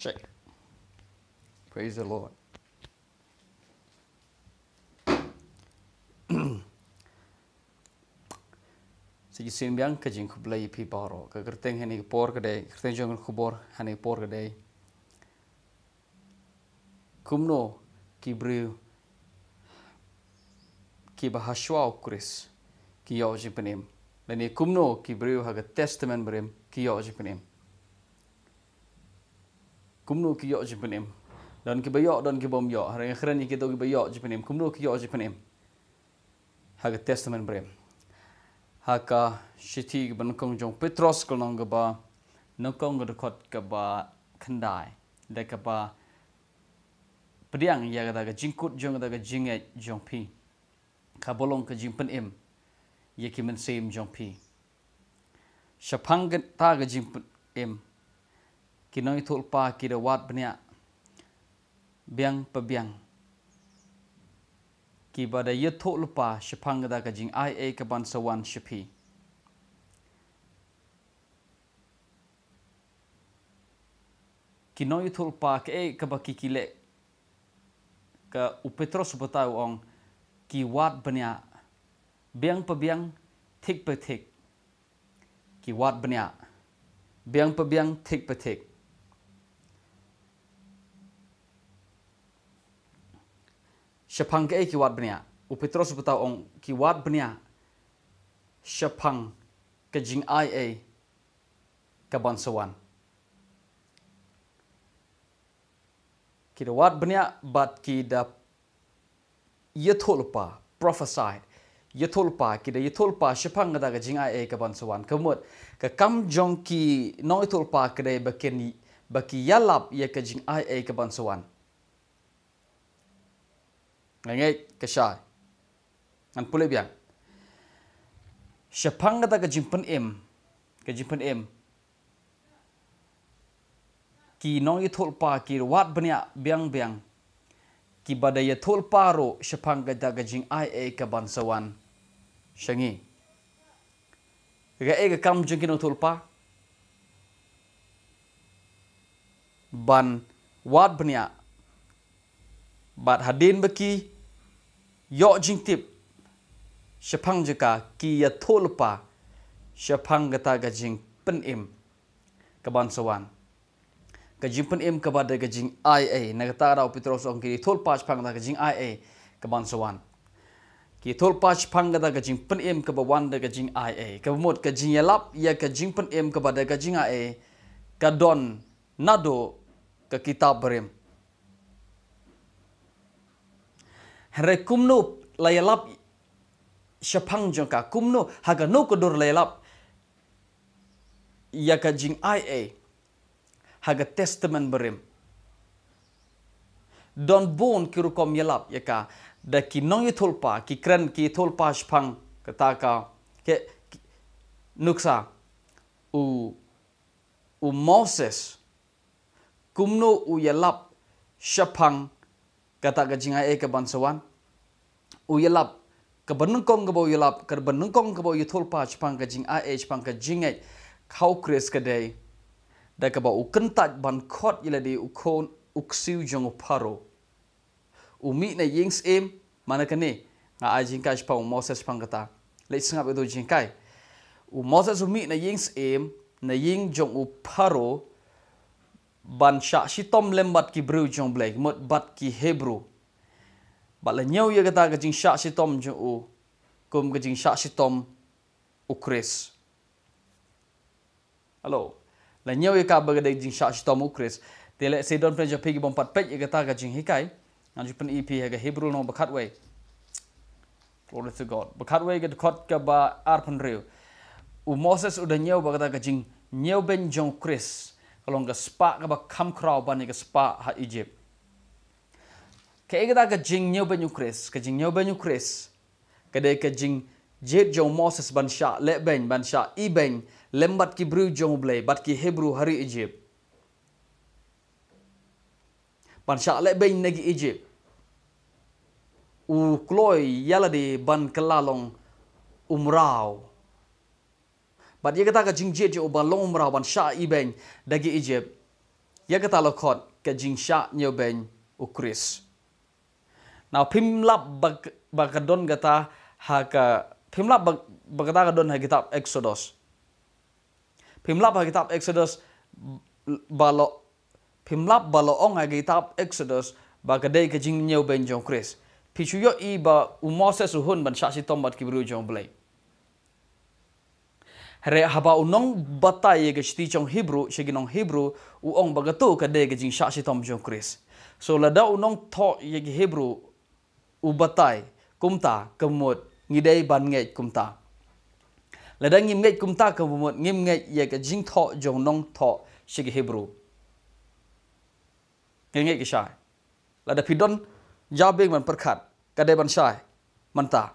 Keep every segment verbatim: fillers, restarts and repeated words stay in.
Check. Praise the Lord. Sa shisien biang ka jingkhublei ïa phi baroh. Ka kyrteng ha kane ka por ka dei, kyrteng jong ka khubor ha kane ka por ka dei: Kumno ki briew kiba ha shuwa u Khrist ki ïoh jingpynim, lane kumno ki briew ha ka Testament Barim ki ïoh jingpynim. Kumno ki ïoh jingpynim? Don kiba ïoh, don kiba ym ïoh. Hynrei nga kren ïa kito kiba ïoh jingpynim. Kumno ki ïoh jingpynim ha ka Testament Barim? Ha ka shithi kaba nyngkong jong u Petros, ka lynnong kaba nyngkong, ka dkhot kaba khyndai, da kaba pdiang ïa kata ka jingkut jong kata ka jingngeit jong phi, kaba long ka jingpynim ïa ki mynsiem jong phi. Shaphang kata ka jingpynim, ki nongïathuhlypa ki da wad bniah biang pa biang, kiba da ïathuhlypa shaphang kata ka jingai ei ka ban sa wan sha phi. Ki nongïathuhlypa, kaei kaba ki, ki leh? Ka u Petros u batai, u ong, ki wad bniah biang pa biang, thik pa thik. Ki wad bniah biang pa biang, thik pa thik. Shaphang kaei ki wad bniah? U Petros u batai, u ong, ki wad bniah shaphang ka jingai ei ka ban sa wan. Ki da wad bniah bad ki da ïathuhlypa, prophesied. Ïathuhlypa, ki da ïathuhlypa shaphang kata ka jingai ei ka ban sa wan. Ka mut, ka kam jong ki nongïathuhlypa ka dei ba kin, ba ki ïalap ïa ka jingai ei ka ban sa wan. Nga ngeit ka shai. Ngan pule biang. Shaphang kata ka jingpynim, ka jingpynim, ki nongïathuhlypa ki wad bniah biang biang, kiba da ïathuhlypa ruh shaphang kata ka jingai ei ka ban sa wan sha ngi. Kaei ka kam jong ki nongïathuhlypa? Ban wad bniah. Bad hadien ba ki ïoh jingtip shaphang jong ka, ki ïathuhlypa shaphang kata ka jingpynim ka ban sa wan. Ka jingpynim kaba da ka jingai ei. Na kata ka daw u Petros u ong ki ïathuhlypa shaphang kata ka jingai ei ka ban sa wan. Ki ïathuhlypa shaphang kata ka jingpynim kaba wan da ka jingai ei. Kaba mut ka jingïalap ïa ka jingpynim kaba da ka jingai ei ka don naduh ka kitab barim. Hynrei kumno la ïalap shaphang jong ka? Kumno, ha kano ka dur la ïalap ïa ka jingai ei ha ka Testament Barim? Don bun ki rukom ïalap ïa ka da ki nongïathuhlypa, ki kren ki ïathuhlypa shaphang kata ka, ki, ki, nuksa, u, u Moses, kumno u ïalap shaphang kata ka jingai ei ka ban sa wan? U ïalap, kaba nyngkong kaba u ïalap, kaba nyngkong kaba u ïathuhlypa shaphang ka jingai ei, shaphang ka jingngeit ha u Khrist ka dei da kaba u kyntait ban khot ïa lade u khun u ksiew jong u Pharaoh. U mih na ïing syiem, mana kane nga ai jinghikai shaphang u Moses shaphang kata. Leit sngap ïa uto u jinghikai. U Moses u mih na ïing syiem, na ïing jong u Pharaoh, ban shah shitom lem bad ki briew jong U Blei, mut bad ki Hebru. Bad la ñiew ïa kata ka jingshah shitom jong u kum ka jingshah shitom u Khrist. Hello. La ñiew ïa ka ba ka dei jingshah shitom u Khrist. Te lehse don phi jong phi ki bym pat peit ïa kata ka jinghikai, ngan ju pyni ïa phi ha ka Hebru lynnong ba khatwei. Glory to God. Ba khatwei ka dkhot kaba arphew hynriew. U Moses u da ñiew ba kata ka jingñiewbeiñ jong u Khrist ka long ka spah kaba kham khraw ban ïa ka spah ha Egypt. Kaei kata ka jingñiewbeiñ u Khrist? Ka jingñiewbeiñ u Khrist ka dei ka jingjied jong u Moses ban shah lehbeiñ, ban shah ibeiñ lem bad ki briew jong U Blei, bad ki Hebru ha ri Egypt. Ban shah lehbeiñ na ki Egypt. U kloi ïa lade ban kylla long u mraw. Bad ïa kata ka jingjied jong u ban long u mraw, ban shah ibeiñ da ki Egypt, Ïa kata la khot ka jingshah ñiewbeiñ u Khrist. Now, phim lap ba, ba ka don kata ha ka, phim lap ba, ba kata ka don ha kitab Exodus. Phim lap ha kitab Exodus ba la, phim lap ba la ong ha kitab Exodus ba ka dei ka jingñiewbeiñ jong u Khrist. Phi shu ïohi ba u Moses u hun ban shah shitom bad ki briew jong u Blei. Hynrei haba u nongbatai ïa ka shithi jong Hebru, sha ki nong Hebru, u ong ba kato ka dei ka jingshah shitom jong u Khrist. So lada u nongthoh ïa ki Hebru u batai kumta, ka mut ngi dei ban ngeit kumta. Lada ngim ngeit kumta, ka mut ngim ngeit ïa ka jingthoh jong u nongthoh sha ki Hebru. Ngeit, ngeit ki shai. Lada phi don jabieng ban pyrkhat, ka dei ban shai mynta.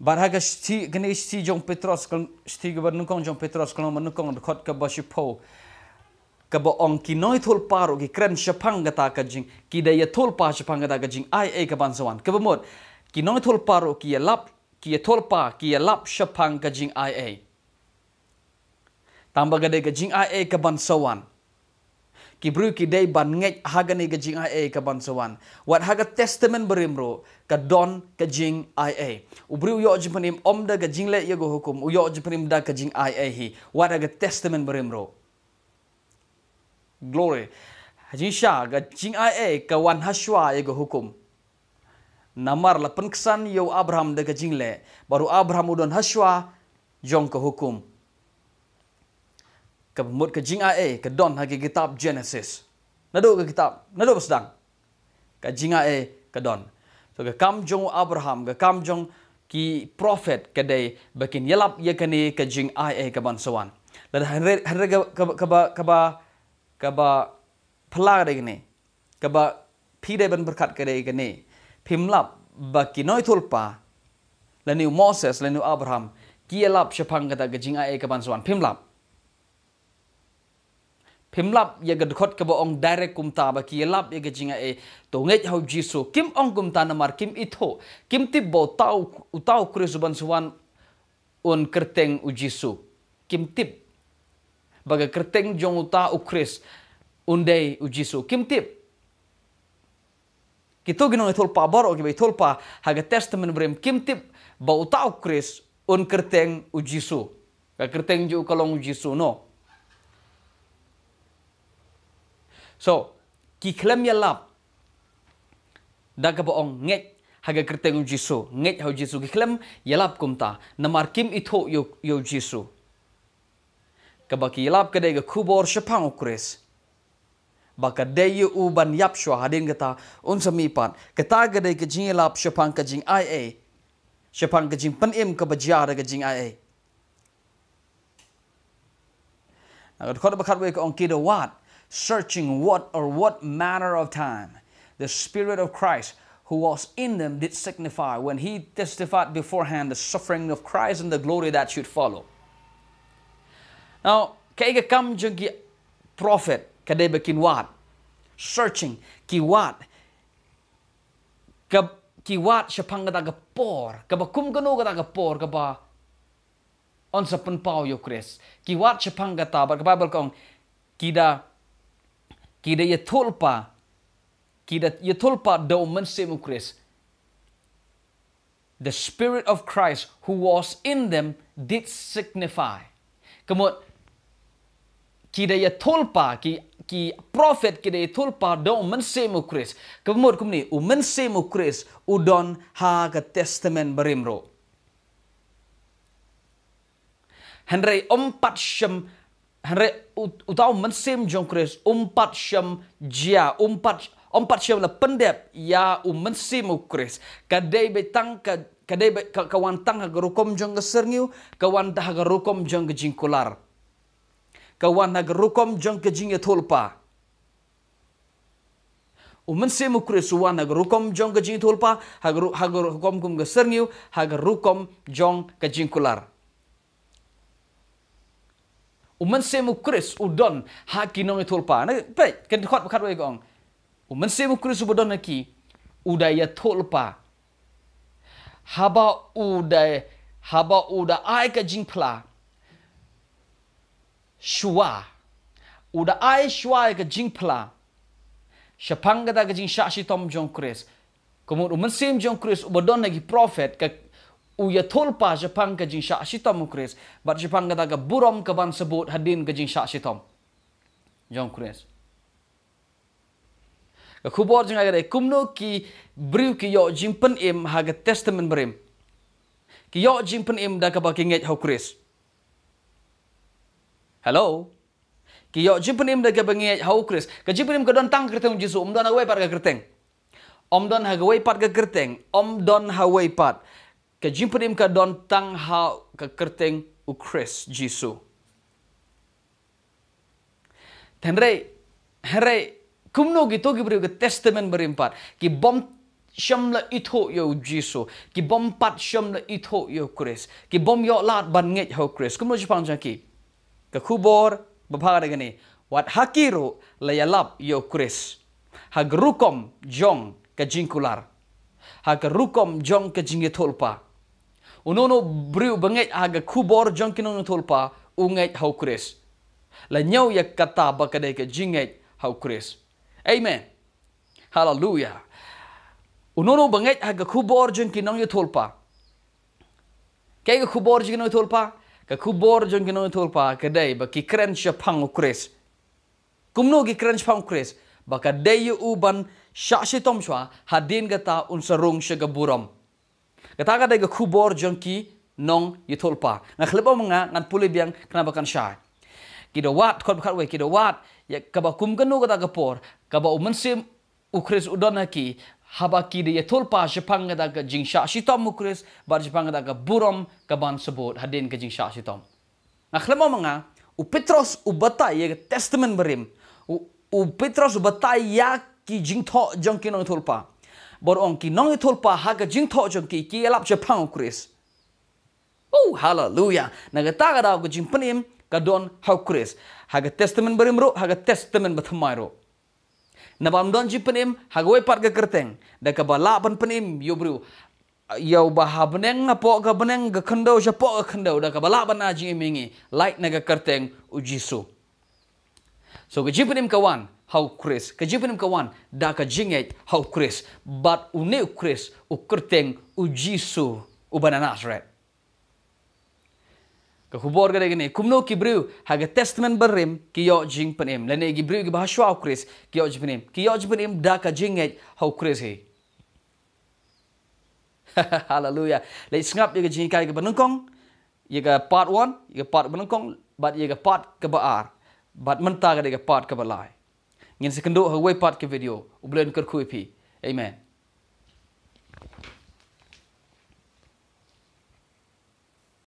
Bad ha ka shithi, kane ka shithi jong Petros, ka shithi kaba nyngkong jong Petros, ka lynnong ba nyngkong, dkhot kaba shiphew, kaba ong ki nongïathuhlypa ruh ki kren shaphang kata ka jing, ki da ïathuhlypa shaphang kata ka jingai ei kaban sa wan. Kaba mut, ki nongïathuhlypa ruh ki ïalap, ki ïathuhlypa, ki ïalap shaphang ka jingai ei. Tangba ka dei ka jingai ei kaban sa wan. Ki briew ki dei ban ngeit ha kane ka jingai ei kaban sa wan. Wat ha ka Testament Barim ruh ka don ka jingai ei. U briew u ïoh jingpynim ym da ka jingleh ïa ka hukum, u ïoh jingpynim da ka jingai ei hi. Wat ha ka Testament Barim ruh. Glory. Jingshisha, ka jingai ei ka wan hashwa ïa ka hukum. Namar la pynksan ïa u Abraham da ka jingleh, bad u Abraham u don hashwa jong ka hukum. Kaba mut ka jingai ei ka don ha ka kitab Genesis. Naduh ka kitab, naduh ba sdang ka jingai ei ka don. So ka kam jong u Abraham, ka kam jong ki prophet ka dei ba kin ïalap ïa kane ka jingai ei kaban sa wan. Lada hynrei, hynrei kaba, kaba, kaba, kaba phylla ka dei kane. Kaba phi dei ban pyrkhat ka dei kane. Phim lap ba ki nongïathuhlypa, lane u Moses, lane u Abraham, ki ïalap shaphang kata ka jingai ei kaban sa wan. Phim lap. Phim lap ïa ka dkhot kaba ong direct kumta ba ki ïalap ïa ka jingai ei. To ngeit ha u Jisu. Kim ong kumta namar kim ithuh, kim tip ba uta u, uta u Khrist uban sa wan un kyrteng u Jisu. Kim tip ba ka kyrteng jong uta u Khrist un dei u Jisu. Kim tip. Kito ki nongïathuhlypa baroh kiba ïathuhlypa ha ka Testament Barim kim tip ba uta u Khrist un kyrteng u Jisu. Ka kyrteng jong u ka long u Jisu, no. So, ki khlem ïalap da kaba ong ngeit ha ka kyrteng u Jisu, ngeit ha u Jisu, ki khlem ïalap kumta namar kim ithuh ïa u, ïa u Jisu. Kaba ki ïalap ka dei ka khubor shaphang u Khrist. Ba ka dei ïa u ban ïap shuwa, hadien kata un sa mihpat. Kata ka dei ka jingïalap shaphang ka jingai ei, shaphang ka jingpynim kaba jia da ka jingai ei. Na ka dkhot ba khatwei ka ong, ki da wad, searching what or what manner of time the Spirit of Christ who was in them did signify when he testified beforehand the suffering of Christ and the glory that should follow. Now, kaei ka kam jong ki prophet? Ka dei ba kin wad. Searching, ki wad. Ka, ki wad shaphang kata ka por, kaba kum kano kata ka por kaba un sa pynpaw ïa u Khrist. Ki wad shaphang kata, bad ka Baibl ka ong, ki da, ki da ïathuhlypa, ki da ïathuhlypa da u Mynsiem u Khrist. The Spirit of Christ who was in them did signify. Ka mut, ki da ïathuhlypa, ki, ki prophet ki da ïathuhlypa da u Mynsiem u Khrist. Ka mut kumne, u Mynsiem u Khrist u don ha ka Testament Barim ruh. Hynrei um pat shym, hynrei u, uta u Mynsiem jong u Khrist um pat shym jia, um pat, um pat shym la pyndep ïa u Mynsiem u Khrist. Ka dei beit tang ka, ka dei beit, ka, ka wan tang ha ka rukom jong ka syrngiew, ka wan ha ka rukom jong ka jingkular. Ka wan ha ka rukom jong ka jingïathuhlypa. U Mynsiem u Khrist u wan ha ka rukom jong ka jingïathuhlypa, ha ka ru-, ha ka rukom kum ka syrngiew, ha ka rukom jong ka jingkular. U Mynsiem u Khrist u don ha ki nongïathuhlypa. Na, peit, ka dkhot ba khatwei ka ong, u Mynsiem u Khrist uba don ha ki, u da ïathuhlypa. Haba u da, haba u da ai ka jingphla shuwa, u da ai shuwa ïa ka jingphla shaphang kata ka jingshah shitom jong Khrist. Kumno u mynsiem jong Khrist uba don ha ki prophet ka u ïathuhlypa shaphang ka jingshah shitom u Khrist bad shaphang kata ka burom kaban sabut hadien ka jingshah shitom jong Khrist. Ka khubor jong nga ka dei kumno ki briew ki ïoh jingpynim ha ka Testament Barim. Ki ïoh jingpynim da kaba ki ngeit ha u Khrist. Hello? Ki ïoh jingpynim da kaba ngeit ha u Khrist. Ka jingpynim ka don tang ha ka kyrteng u Jisu, ym don ha kawei pat ka kyrteng. Ym don ha kawei pat ka kyrteng. Ym don ha kawei pat. Ka jingpynim ka don tang ha ka kyrteng u Khrist Jisu. Hynrei, hynrei, kumno kito ki briew ka Testament Barim pat ki bym shym la ithuh ïa u Jisu, ki bym pat shym la ithuh ïa u Khrist, ki bym ïoh lad ban ngeit ha u Khrist. Kumno shaphang jong ki? Ka khubor ba pha da kane, wat ha ki ruh la ïalap ïa u Khrist ha ka rukom jong ka jingkular, ha ka rukom jong ka jingïathuhlypa. Uno uno briew ba ngeit ha ka khubor jong ki nongïathuhlypa u ngeit ha u Khrist. La ñiew ïa kata ba ka dei ka jingngeit ha u Khrist. Amen. Haleluya. Uno uno ba ngeit ha ka khubor jong ki nongïathuhlypa. Kaei ka khubor jong ki nongïathuhlypa? Ka khubor jong ki nongïathuhlypa ka dei ba ki kren shaphang u Khrist. Kumno ki kren shaphang u Khrist? Ba ka dei ïa u ban shah shitom shuwa, hadien kata un sa rung sha ka burom. Kata ka dei ka khubor jong ki nongïathuhlypa. Nga khlem ong ma nga, ngan pule biang khnang ba kan shai. Ki da wad, dkhot ba khatwei, ki da wad ïa kaba kum kano kata ka por kaba u mynsiem u Khrist u don ha ki, haba ki da ïathuhlypa shaphang kata ka jingshah shitom u Khrist bad shaphang kata ka burom kaban sabut hadien ka jingshah shitom. Nga khlem ong ma nga, u Petros u batai ïa ka Testament Barim. U, u Petros u batai ïa ki jingthoh jong ki nongïathuhlypa. Bad u ong ki nongïathuhlypa ha ka jingthoh jong ki ki ïalap shaphang u Khrist. Oh, haleluya. Na kata ka daw ka jingpynim ka don ha u Khrist. Ha ka Testament Barim ruh, ha ka Testament Bathymmai ruh. Naba ym don jingpynim ha kawei pat ka kyrteng da kaba lah ban pynim ïa u briew. Ïa uba ha bneng, hapoh ka bneng, ka khyndew shapoh ka khyndew, da kaba lah ban ai jingim ïa ngi, lait na ka kyrteng u Jisu. So ka jingpynim ka wan ha u Khrist, ka jingpynim ka wan da ka jingngeit ha u Khrist. Bad une u Khrist u kyrteng u Jisu uba na Nasaret. Ka khubor ka dei kane, kumno ki briew ha ka Testament Barim ki ïoh jingpynim, lane ki briew kiba ha shuwa u Khrist ki ïoh jingpynim, ki ïoh jingpynim da ka jingngeit ha u Khrist hi. Haleluya. Leit sngap ïa ka jinghikai kaba nyngkong, ïa ka part one, ïa ka part ba nyngkong bad ïa ka part kaba ar. Bad mynta ka dei ka part kaba lai. Ngin sa ïakynduh ha kawei pat ka video. U Blei un kyrkhu ïa phi. Amen.